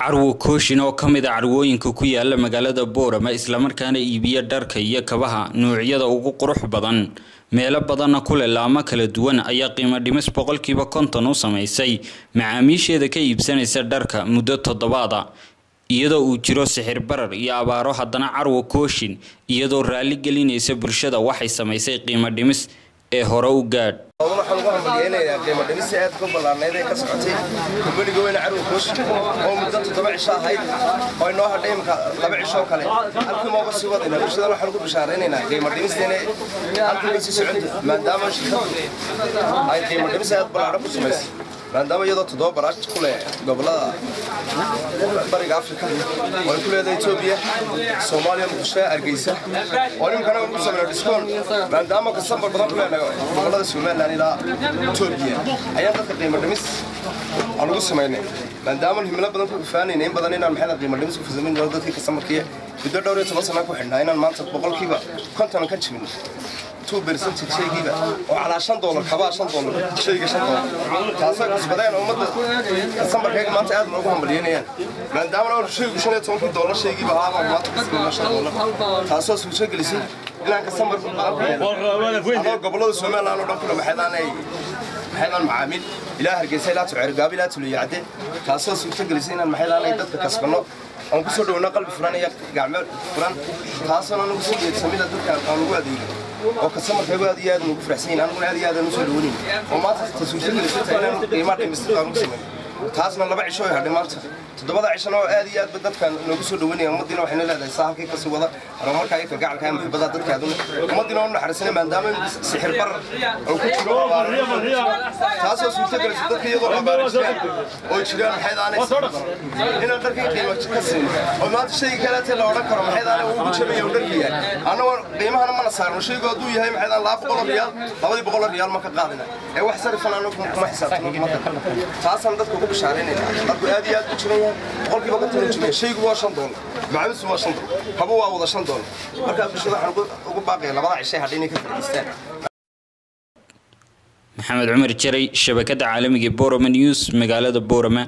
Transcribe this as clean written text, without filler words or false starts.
Carwo Kooshin oo ka mid ah carwooyinka ku yaala magaalada Boorama, islamarkaana iibiya dharka iyo kabaha noocyada ugu qurux badan, meelo badanna ku leh laamo kala duwan, ayaa qiimo dhimis 50% u samaysay macaamiisheeda ka iibsanaysa dharka muddo toddobaad ah. Iyadoo uu jiro sixir barar iyo abaaro, haddana Carwo Kooshin iyadoo raali gelinaysa bulshada waxay samaysay qiimo dhimis ee hore u gaadh. Waxaan ugu hambalyeynayaa qiimo dhimisi aad ka ballaarnayd ee ka socotay kumbaniga weyne Carwo Kooshin oo muddo 7 cisho ahayd oo inoo hadhay imika 2 cisho oo kale. Halkii mooga sii wadayna bulshada waxaan ugu bishaaraynaynaa qiimo dhimisteena halkii bay sii soconta, maadaama shirkadu ay qiimo dhimis aad ballaadhan ku samaysay, maadaama iyadoo 7 baraaj ku leh gobollada Bariga Afrika oo ay ku leedahay Etoobiya, Soomaaliya, Muqdisho, Hargeysa, oo nimankana ugu sameyna discount, maadaama customer badan ku leenahay gobollada Somaliland ilaa Etoobiya, ayaan dadka qiimo dhimis aan ugu samaynay, maadaama himilo badan ku ifaanayna in badan inaan maxay qiimo dhimis ku samayn doono dadkii customerkii muddo dhowr iyo toban sano ku xidhnaa, inaan maanta 50% ka jibin 2% shaygiiba oo calaa $5, kabaa $5, shayga $5, taasoo kasbadeen ummadda customerkayga maanta aad noogu hambalyeynayaan, maadaama shaygu 15-kii doolar shaygiiba ahaabaa maanta kasbadna $5, taasoo suurto gelisay inaan customer badan ku yeelano adoo gobollada Somaliland oo dhan kule maxaydaanay maxaydaan macaamiil ilaa Hargeysa ilaa Tuceergaabo ilaa Tuliyacde, taasoo suurto gelisay inaan maxaydaanay dadka kasbanno aan kusoo dhowno qalbi furan iyo gacmo furan, taasoona nagu soo jeedsamida dadka aan ugu adeegin oo customerkaygu aad iyo aad ugu faraxsan yihiin, aniguna aad iyo aad aan usoo dhawanayn, oo maanta ta suurto gelisay tahay inaan qiimaha dhimista aan ugu samayno. Taasna 2 cisho ay hadhay maanta, 7-da cishona oo aad iyo aadba dadka noogu soo dhawanaya. Ummaddiina waxayna leedahay saa halkii kasii wada horumarka iyo kalgacalka iyo maxabada dadkaaduna ummaddiina oo naxariisanay, maadaama sixir barar oo ku jiro abaaro, taasoo suurto gelisay dadka iyadoo abaaro jiraan oo jiraan maxaydaanay inaan dharkii qiimo ka siin, oo maanta shayga kaleete la odhan karo maxaydaanay uu ugu jabaya uu dharka yahay, annagoo qiimahana mana saarno. Shaygu hadduu yahay maxaydaan 200 riyaal, 200 riyaal ma ka qaadina ee wax sarifan anagu kuma xisaabtano kuma darno. Taasaan dadka ugu bishaaraynayna. Dharku aad iyo aad u jiran yahay, 50% u jiran yahay. Shaygu waa $5, macaamiistu waa $5, kabo waa wada $5. Markaa bulshada waxaan ugu baaqaya labada cishay hadhay inay ka faa'iidaystaan. Maxamed Cumar Jaray, shabakadda caalamiga Borama News, magaalada Boorama.